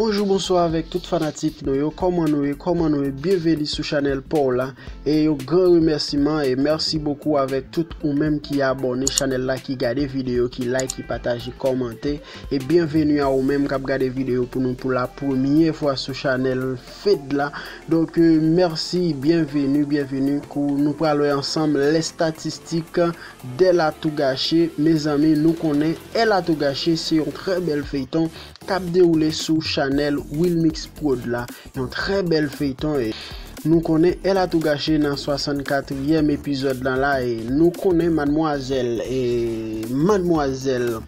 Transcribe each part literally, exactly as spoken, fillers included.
Bonjou, bonswa avèk tout fanatik nou yo. Kòman nou ye? Kòman nou ye? Byenveni sou chanèl pa w la. E yon gran remèsiman e mèsi bokou avèk tout ou menm ki abòne chanèl la, ki gade videyo, ki like, ki pataje, kòmante. E byenveni a ou menm k ap gade videyo pou nou pou la premyè fwa sou chanèl Fed la. Donk, euh, mèsi, byenveni, byenveni. Kou nou pral wè ansanm lè statistik dè la tou gache. Mezanmi, nou konnen È la tou gache se yon trè bèl feyton k ap dewoule sou chanèl Wilmix Prod la. Yon trè bèl feyton e nou konnen È la tou gache nan swasannkatriyèm epizòd lan la e nou konnen madmwazèl e madmwazèl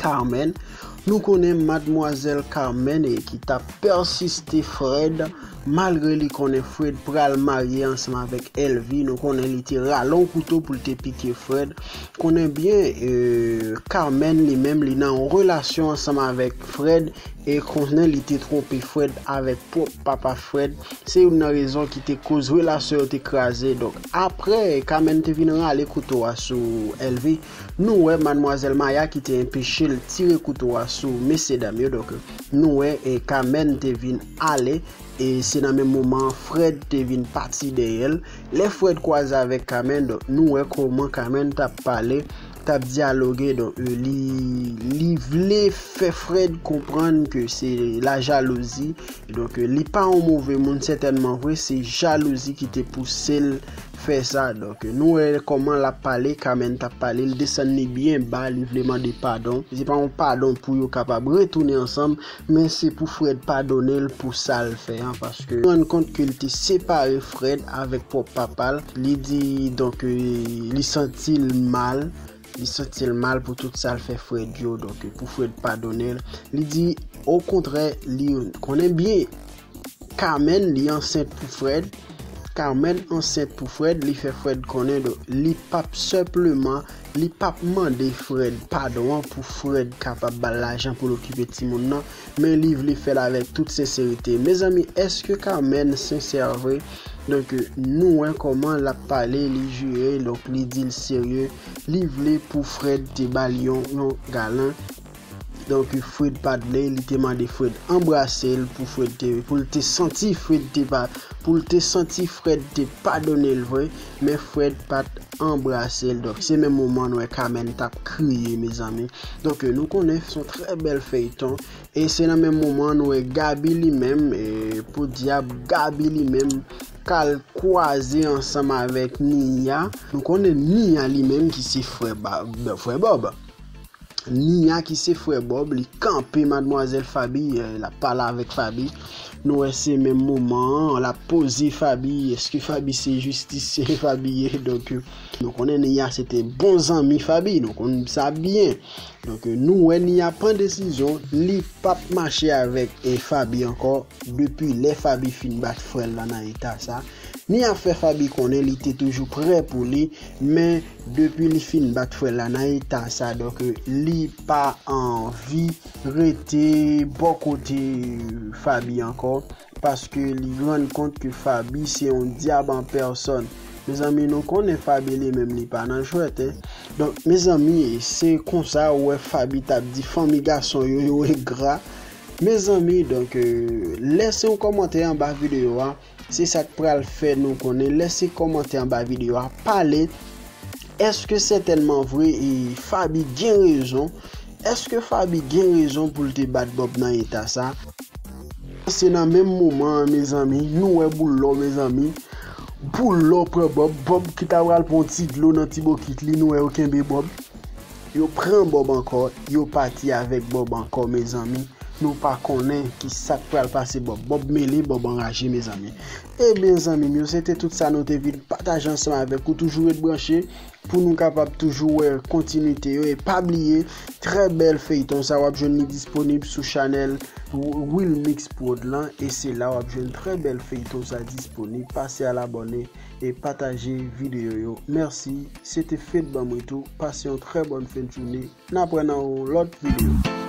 Carmen. Nou konnen madmwazèl Carmen e ki t ap pèsiste Fred, malgre li konnen Fred pral marye ansanm avèk Elvie. Nou konnen li te rale yon kouto pou l te pike Fred. Konnen byen, e, Carmen li menm, li nan yon relasyon ansanm avèk Fred e konnen li te twonpe Fred avèk pwòp papa Fred. Se youn nan rezon ki te koz relasyon yo te kraze. Donk, apre Carmen te vin rale kouto a sou Elvie, nou wè madmwazèl Maya ki te enpeche l tire kouto a sou mesyedam yo. Donk, nou wè, e, Carmen te vin ale, e se nan menm moman an Fred te vin pati dèyè l. Lè Fred kwaze avèk Carmen, donk, nou wè kòman Carmen t ap pale, t ap dyaloge, donk, e, li, li vle fè Fred konprann ke se lajalouzi. Donk, e, li pa yon move moun, sètènman vre, se jalouzi ki te pouse l fè sa. Donk, e, nou wè kòman l ap pale, Carmen t ap pale, l desann li byen ba, li vle mande padon. Se pa yon padon pou yo kapab retounen ansanm, men se pou Fred padone l pou sa l fè an, paske rann kont ke l te separe Fred avèk pwòp papa l. Li di, donk, e, li santi l mal. Li santi l mal pou tout sa l fè Fred yo, donk, e, pou Fred padone l. Li di, okontrè, li konnen byen Carmen, li ansent pou Fred. Carmen ansent pou Fred, li fè Fred konnen, donk, li p ap senpleman, li p ap mande Fred padon an pou Fred kapab ba l lajan pou l okipe timoun nan, men li vle fè l avèk tout senserite. Mezanmi, èske Carmen sensè vre? Donk, nou wè kòman l ap pale, li jire, donk, li di l serye, li vle pou Fred te ba l yon, yon galan. Donk, Fred pa t vle, li te mande Fred anbrase l pou Fred te, pou l te santi Fred te pa, pou l te santi Fred te padone l vre, men Fred pa t anbrase l. Donk, se menm moman an nou wè Carmen t ap kriye, mezanmi. Donk, nou konnen se yon trè bèl feyton. E se nan menm moman an nou wè Gaby li menm, e, podyab Gaby li menm, k al kwaze ansanm avèk Nia. Nou konnen Nia li menm ki se frè Ba-, frè Bob. Nia ki se frè Bob, li kanpe madmwazèl Fabi, e, l ap pale avèk Fabi. Nou wè se menm moman an, l ap poze Fabi, èske Fabi se jistis Fabi ye? Donk, e, nou konnen Nia se te bon zanmi Fabi, nou konn sa byen. Donk, e, nou wè Nia pran desizyon, li p ap mache avèk, e, Fabi ankò, depi lè Fabi fin bat frè l la nan eta sa. Nia fè Fabi konnen li te toujou prè pou li, men depi li fin bat frè l la nan eta sa, donk, e, li pa anvi rete bò kote Fabi ankò, paske li rann kont ke Fabi se yon dyab an pèsòn. Mezanmi, nou konnen Fabi li menm li pa nan jwèt, en. Donk, mezanmi, se konsa ou wè Fabi t ap di fanmi gason yo, yo engra. Mezanmi, donk, e, lèse yon kòmantè anba videyo a. Se sa k pral fè nou konnen. Lèse kòmantè anba videyo a. Pale. Èske sètènman vre, e, Fabi gen rezon? Èske Fabi gen rezon pou l te bat Bob nan eta sa? Se nan menm moman an, mezanmi, nou wè Boulò, mezanmi. Boulò pran Bob. Bob ki ta pral pran yon ti dlo nan ti bokit li, nou wè yo kenbe Bob. Yo pran Bob ankò, yo pati avèk Bob ankò, mezanmi. Nou pa konnen ki sa k pral pase Bob. Bob mele, Bob anraje, mezanmi. Ebyen, zanmi m yo, se te tout sa nou te vin pataje ansanm avèk ou. Toujou ret branche pou nou kapab toujou wè kontinite yo. E pa bliye, trè bèl feyton sa, w ap jwenn li disponib sou chanèl Wilmix Prod lan. E se la w ap jwenn trè bèl feyton sa disponib. Pase al abòne e pataje videyo yo. Mèsi. Se te Fed Banm Retou. Pase yon trè bòn fen de jounen. N ap wè nan yon lòt videyo.